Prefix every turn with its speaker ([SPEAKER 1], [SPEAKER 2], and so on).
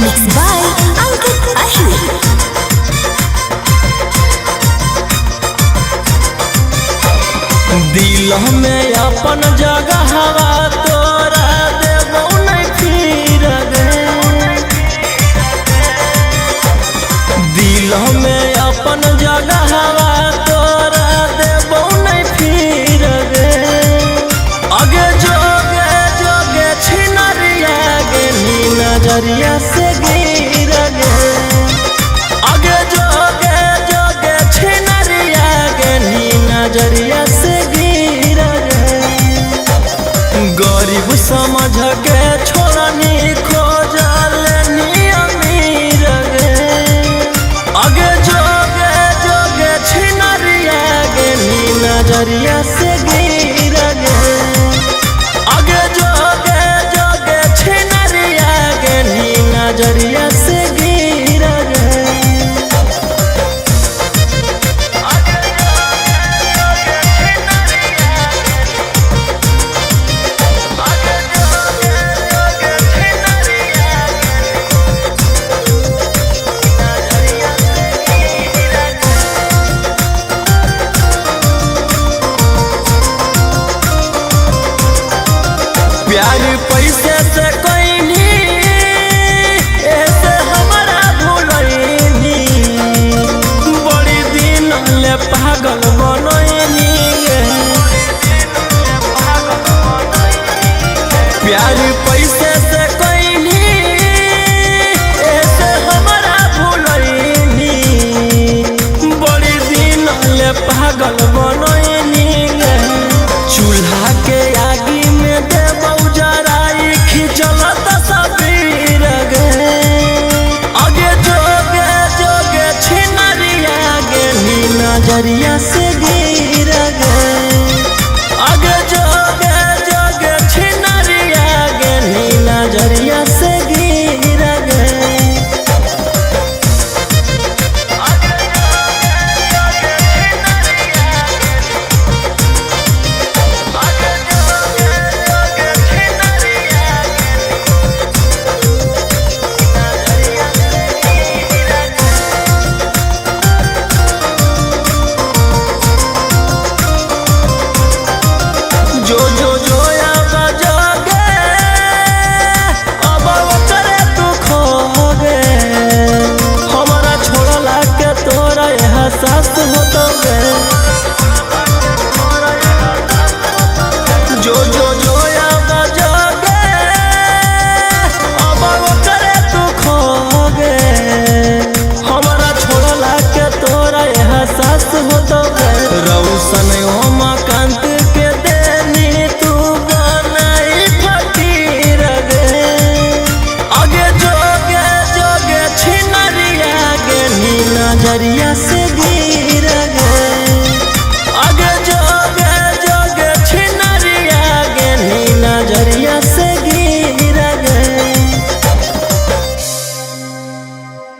[SPEAKER 1] Mixed by Ankit Ahir.
[SPEAKER 2] दिल में अपन जगह हवा तोरा देबो नहीं फिर गे। दिल में अपन जगह हवा तोरा देबो नहीं फिर गे। अगे जोगे जोगे छिनरिया गे नी नजरिया से गिर गे। अगे जोगे जोगे छिनरिया गे नी नजरिया से गिर गे। गरीब समझ के